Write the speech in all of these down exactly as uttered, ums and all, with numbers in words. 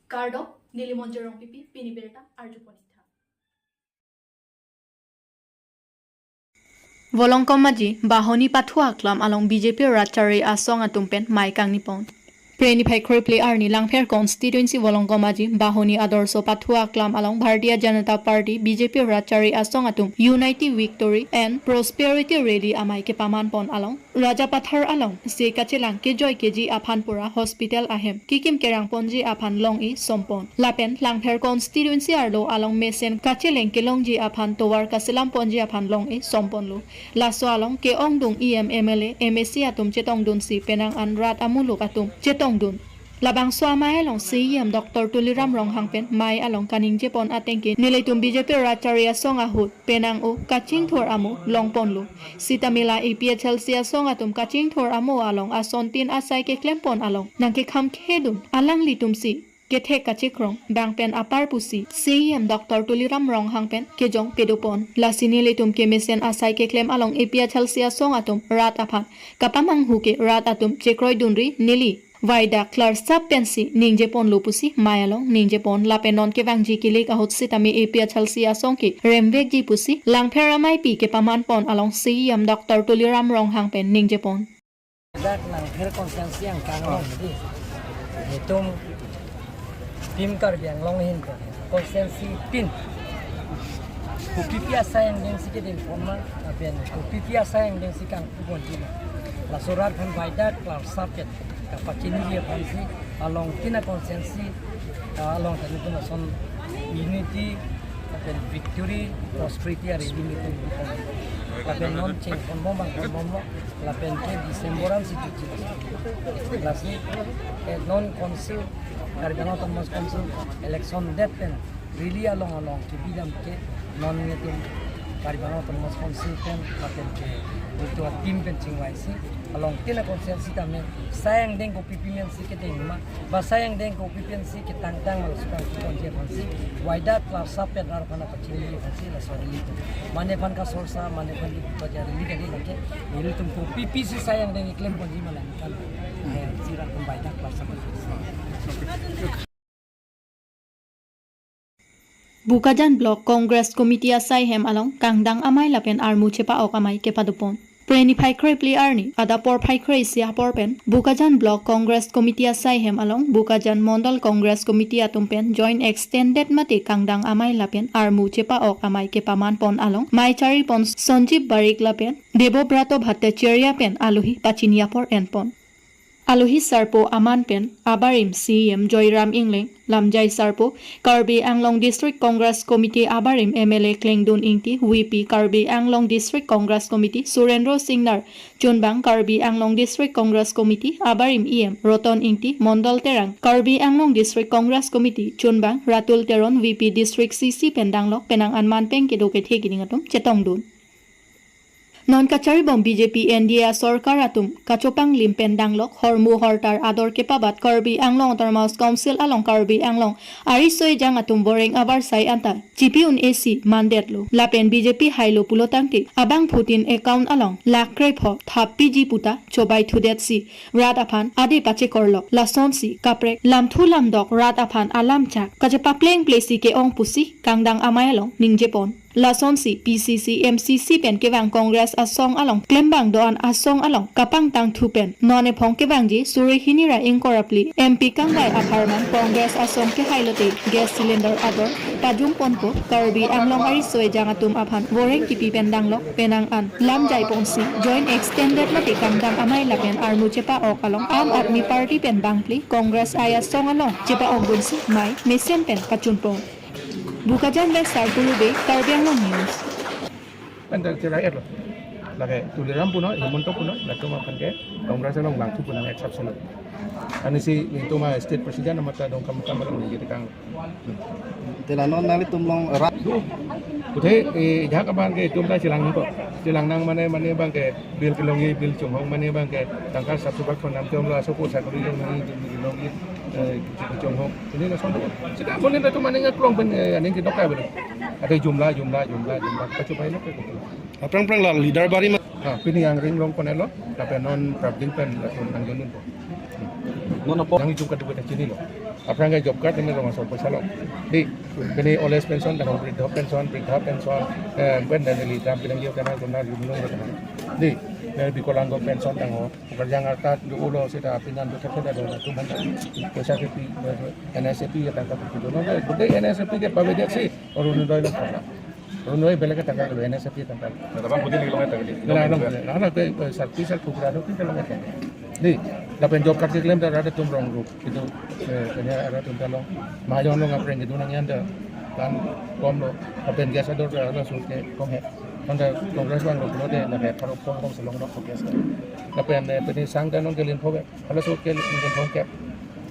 Kardom, neli Monjir Rongpipi, pini birta arjupon-ik tha. Volongkom Aji, Bahoni pathu aklam along B J P rat chari asong atum pen mei kangnipon. Phre niphai kre phli arni Langpher constituency Volongkom Aji, Bahoni Adorsho pathu aklam along Bharatiya Janata Party B J P rat chari asong atum Unity Victory and Prosperity Rally amei kepamanpon along Rajapathar along se kachelang kejoi keji aphan pura hospital ahem kekim kerangponji aphan long-e sompon. Lapen Langpher constituency arlo along mesen kacheleng kelongji aphan tovar kaselamponji aphan long-e somponlo. Laso along ke-ongdung E M, M L A, M A C atum chetongdunsi penang an rat amuluk atum chetongdun. Labangso amei along C E M Doctor Tuliram Ronghang pen mei along kaningjepon ateng ke nelitum B J P rat chari asong ahut penang-o kachingthur amo longponlo. Sitame la A P H L C asong atum kachingthur amo along asontin asai keklempon along nangkekhamkhedun alanglitumsi kethek kachekrong bang pen apar pusi C E M Doctor Tuliram Ronghang pen kejong pedopon. Lasi nelitum kemesen asai keklem along A P H L C asong atum rat aphan kapamanghu ke rat atum chekroidunri, neli vaidak klarsap pensi ningjeponlo pusi mei along ningjepon. Lapen non kevangji kilik ahut sitame A P H L C asong ke remvekji pusi Langpher ameipi kepamanpon along C E M Doctor Tuliram Ronghang pen ningjepon. Dak Langpher constituency angkang along di. Itum Team Karbi Anglong ahin ko constituency tin. Kopipi asai angdengsi kedengpon ma, lapen kopipi asai angdengsi kangpuponji ma. Laso rat aphan vaidak klarsap pen kapachiniji aphansi along tin a constituency, ah, along tadi tu lason Unity, lapen Victory, Prosperity a rally meeting. Lapen non chengponbom bang ponbomlo, lapen ke December ansi chuchi. Lasi, eh, non council, Karbi Anglong Autonomous Council election det pen rally along along kebidam ke non nelitum Karbi Anglong Autonomous Council pen lapen ke itum a team pen chingvaisi along tin a constituency tame sai angdeng kopipi mensi kedeng ma, ba sai angdeng kopipi mensi ketangtang ma, laso kangpuponji aphansi vaidak klarsap pen rat aphan pachiniji aphansi laso rally. Mane aphan kasorsa, mane aphan di baja rally kali lake. Nelitum kopipisi sai angdeng keklemponji ma, la kan. Eh, si rat aphan vaidak klarsap. Bokajan Block Congress Committee asai hem along kangdang amei lapen armu chepa-ok amei kepadopon. Phre niphai kre phli arni, adap porphai kre isi apor pen, Bokajan Block Congress Committee asai hem along, Bokajan Mondol Congress Committee atum pen, Joint Extended mate kangdang amei lapen armu chepa-ok amei kepamanpon along, mei charipon Sanjeev Barik lapen Debobrato Bhattacharya pen alohi pachini apor enpon. Alohi sarpo aman pen abarim C E M Joyram Engleng, lamjai sarpo Karbi Anglong District Congress Committee abarim M L A Klengdun Ingti, V P Karbi Anglong District Congress Committee Surendra Singnar, chunbang Karbi Anglong District Congress Committee abarim E M Roton Ingti, Mondol Terang, Karbi Anglong District Congress Committee chunbang Ratul Teron, V P District C C pen danglok penang an manpeng kedo kethe kining atum chetongdun. Non kacharibom B J P N D A asorkar atum kachopanglim pen danglok hormu hortar ador kepabat Karbi Anglong Autonomous Council along Karbi Anglong ariso ejang atum voreng avarsai anta chipi un-esi mandetlo. Lapen B J P hailo pulotangte abangphutin account along lakh krepho thap piji puta chobai thudetsi rat aphan ade pachekorlok. Lasonsi kaprek lamthu lamdok rat aphan alamchak kachepapleng plesi ke-ong pusi kangdang amei along ningjepon. Lasonsi P C C, M C C pen kevang Congress asong along klembang do-an asong along kapangtangthu pen non ephong kevangji suri hini ra ingkoi ra phli M P kangvai apharman Congress asong kehailote gas cylinder ador pajungponpo. Karbi Anglong ariso ejang atum aphan voreng kipi pen danglok penang an lamjaiponsi Joint Extended mate kangdang amei lapen armu chepa-ok along Aam Aadmi Party pen bangphli Congress ai asong along chepa-okdunsi mei mesen pen pachunpon. Bokajan West Sarkuru Bey, Karbi Anglong News. Anta chera etlo. Lake Tuliram punon, Himanta punon, latum aphan ke Congress along langthu punon exception. Anisi nelitum a state president amat ta dong kam kam along ningje tekang. Tela non nanglitum along rat. Kuthe, eh, jak abang ke itum ta chelang ko. Chelang nang mane mane abang ke bill kelongji, bill chonghong mane abang ke tangka sat subak pon nam chom lo aso ko sakori long nang kelongji, eh, chonghong. Ini na sondo. Sita boleh dah tu mana ngeklong pen, eh, aning kedok ka belo. Ada jumlah, jumlah, jumlah, jumlah. Kachu pai lo ke. Aphrang phrang la leader bari ma. Ha, pini yang ring long pon lo, tapi non prabding pen la pon nang jonun po. Non apa? Yang itu kedua kita chinilo. Aphrang ke job card ini rumah sopo salok. Di, ini old age pension, dengan bridge pension, bridge pension, eh, ben dan ini tam pinang dia tanah guna di minum ke tanah. Di, dari Bikolango pension tangho, pekerja ngarta dulu sita pinjam tu kerja dulu tu mana. Kesa ke pi, N S P ya tangka tu dulu. Gede N S P ke pabedak si, Orunodoi lo kata. Orunodoi beleg ke tangka lo, N S P tangka. Nah, tapi putih ni lo kata gede. Nah, nah, nah, nah, ke, eh, sarpi, sarpi, kurado, kita lo kata. Di, lapen job card keklem ta rada tum rong rup. Itu, eh, kanya rada tum ta long. Mahajon long aphrang itu nang yan ta. Kan kom lo. Lapen gas ador ta lo sut ke kom he. Kan ta Congress bang lo lo de, lapen pharo kom kom selong lo gas. Lapen, eh, pini sang ta non ke linpho ke. Hala sut ke linpho ke.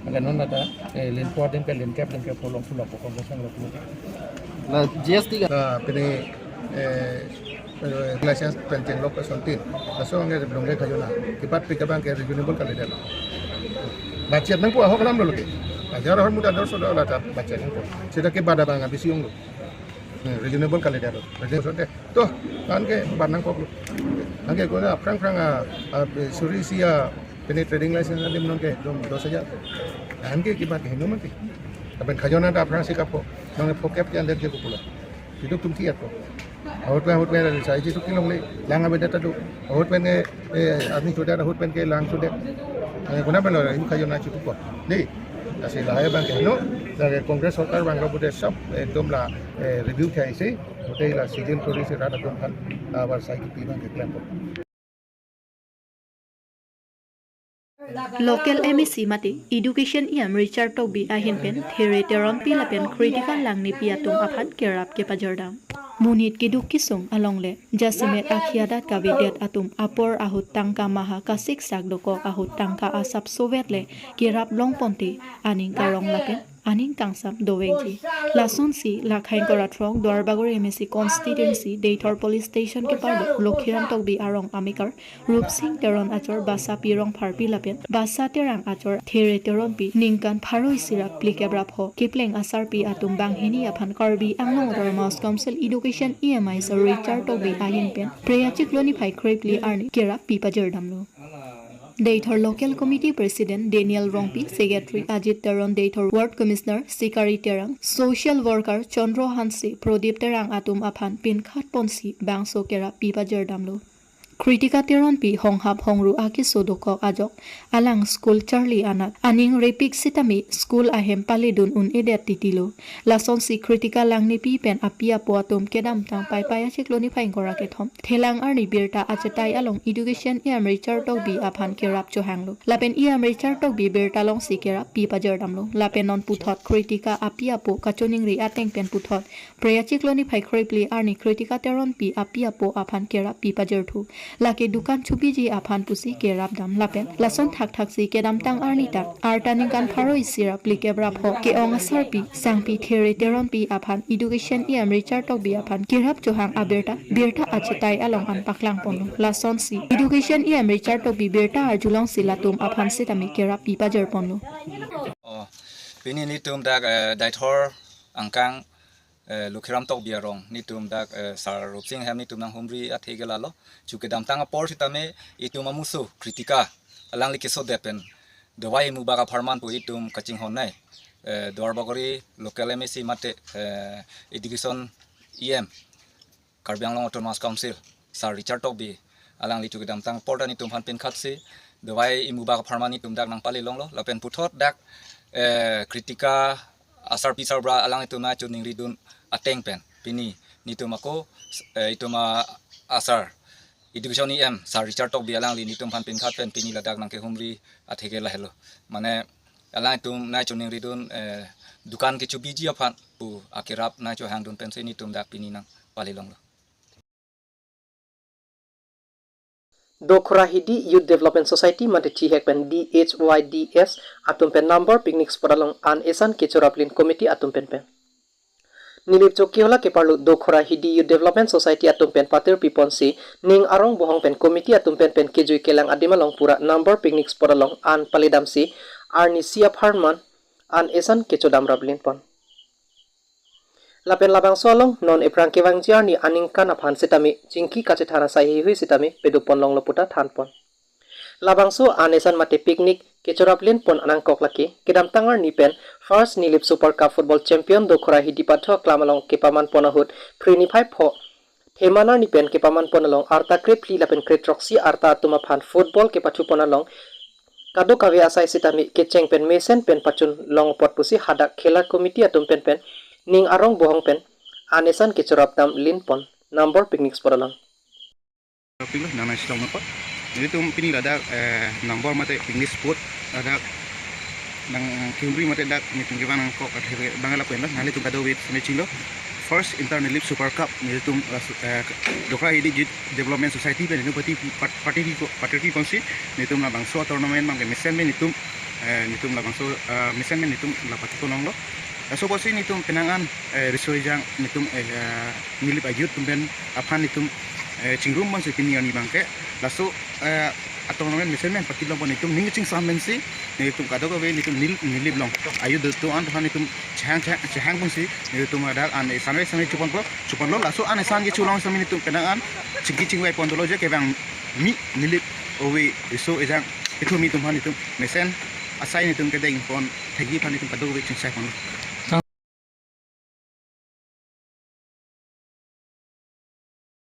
Angke non ta, eh, linpho adim ke linkep, linkep pulong pulong pulong pulong. Na G S T ka? Na pini, eh, eh, license pen chenglok asontin. Laso angke belum ke khajona. Kipat pi ke abang ke reasonable kali dia. Budget nangpo ahok alam dolo ke. Hajar ahor muda dor soda la ta budget nangpo. Sita ke bada bang abisi ong lo. Hmm, reasonable kali dia lo. Reasonable soda. Toh, kan ke ban nangkok lo. Angke ko na aphrang aphrang, ah, ah, suri isi, ah, pini trading license adim non ke dom dos hajar. Angke kibat ke hinu mati. Lapen khajona ta aphrang si kapo. Nang phokep ke ander ke kupula. Itu tum tiat ko. Ahut pen, ahut pen, sai itu kilong le, lang abe data do. Ahut pen ke, eh, arni sudah, ahut pen ke lang sudah. Eh, kuna pen lo, ibu khajona chukup ko. Di, kasi lahai abang ke hinu, lagi Congress sorkar abang lo bude sob, eh, tum la, eh, review khai si, bude la sijil kori si rada tum kan, abar sai kipi abang ke klem ko. Local M A C mate Education E M Richard Tokbi ahin pen There Teronpi lapen Kritika Langnepi atum aphan kerap kepajordam. Monit keduk kesung along le jasemet akhi adat kavedet atum apor ahut tangka maha kasiksak dokok ahut tangka asap sovet le kerap longponte aning karong lapen aning kangsam dovekji. Lasonsi lake ingkoi ra throk Duarbagori M A C constituency Deithor police station keparlo Lokhiram Tokbi arong amekar Rupsing Teron achor Basa Pirong Pharpi lapen Basa Terang achor There Teronpi ningkan pharo isi ra phlikep ra pho kepleng asarpi atum banghini aphan Karbi Anglong Autonomous Council Education E M Richard Tokbi ahin pen Phre achiklo niphai krephli arni kerap pipajordamlo. Deithor Local Committee President Daniel Rongpi, Secretary Ajit Teron, Deithor Ward Commissioner Sikari Terang, Social Worker Chandra Hanse, Prodip Terang atum aphan pinkhat ponsi bangso kerap pipajordamlo. Kritika Teronpi honghap hongru akeso dokok ajok alang school charli anat aning repik sitame school ahem paledun un-edet titilo. Lasonsi Kritika Langnepi pen api apo atum kedamtang Paipai achiklo niphai ingkoi ra kethom Thelang arni birta achetai along Education E M Richard Tokbi aphan kerap chohanglo. Lapen E M Richard Tokbi birta longsi kerap pipajordamlo. Lapen non puthot Kritika api apo kachiningri ateng pen puthot Phre achiklo niphai krephli arni Kritika Teronpi api apo aphan kerap pipajorthu. Lake dukan chubiji aphan pusi kerapdam lapen lason thakthaksi kedamtang arni ta arta ningkan pharo isi ra phlikep ra pho ke-ong asarpi sangpi There Teronpi aphan Education E M Richard Tokbi aphan kerap chohang abirta birta achetai along an paklangponlo. Lasonsi Education E M Richard Tokbi birta arjulongsi latum aphan sitame kerap pipajorponlo. Oh, pini netum dak, eh, Deithor angkang, eh, Lokhiram Tokbi arong netum dak, eh, Sar Rupsing hem netum nanghumri athe ke lalo. Chu kedamtang apor sitame itum amuso Kritika alangli kesodet pen dawai mubak apharman pu itum kachinghon nai. Eh, Duarbagori Local M A C mate, eh, Education E M Karbi Anglong Autonomous Council, Sar Richard Tokbi, alangli chu kedamtang apor ta netum aphan pinkhatsi dawai imubak apharman netum dak nangpalelonglo, lapen puthot dak, eh, Kritika asarpi sarbura alanglitum nangchiningridun ateng pen pini netum ako, eh, itum a-, asar Education E M Sar Richard Tokbi alangli netum aphan pinkhat pen pini ladak nangkehumri athe ke lahelo. Mane alangtum nangchiningridun, eh, dukan kechubiji aphan pu akerap nangchohangdun pensi netum dak pini nangpalelonglo. Dokhorahidi Youth Development Society mate chihek pen D H Y D S atum pen Nambor Picnic Spot along an esan kechoraplin committee atum pen pen. Nilip Chokihola keparlo Dokhorahidi Youth Development Society atum pen patir piponsi ning arong bohong pen committee atum pen pen kejui kelang adim along pura Nambor Picnic Spot along an paledamsi arnisi apharman an esan kechodam raplinpon. Lapen labangso along non ephrang kevangji arni aningkan aphan sitame chingki kachethan asai heihui sitame pedoponlonglo puta thanpon. Labangso anesan mate picnic kechorap lin pon anangkok lake kedamtang arni pen first Nilip Super Cup Football Champion Dokhora Hidi Pathu aklam along kepaman pon ahut phre niphai pho Theman arni pen kepaman pon along arta krephli lapen krethrok si arta atum aphan football kepathu pon along kadokave asai sitame kecheng pen mesen pen pachun long apot pusi hadak khela committee atum pen pen ning arong bohong pen anesan kechorap dam lin pon Nambor Picnic Spot along. Pilo nang nang sitong nopot. Nelitum pini ladak eh, Nambor mate picnic spot ladak nang kihumri mate dak nelitum kevang nangkok athe bang lapen lo nanglitum kadokave seme chinglo. First Inter Nilip Super Cup nelitum eh, Dokhora Hidi Youth Development Society pen nelitum party party party party konsi nelitum labangso tournament bang mesen pen nelitum eh, nelitum labangso eh, mesen pen nelitum la party kononglo. Laso apotsi nelitum penang an eh, riso ejang nelitum eh, eh, Nilip a-youth atum pen aphan nelitum eh, chingrum ponsi pini arni bangke laso eh, a-tournament mesen pen party long pon nelitum ning chingsam pensi nelitum kadokave nelitum Nil Nilip along a-youth do an aphan nelitum chehang chehang chehang ponsi nelitum hadak an esan esan chupon po chupon lo laso an esan ke chulong sami nelitum penang an chingki chingvai pon dolo je kevang mi Nilip ove riso ejang ithumi atum aphan nelitum mesen asai nelitum kedeng pon thegi aphan nelitum kadokave chingsai pon lo.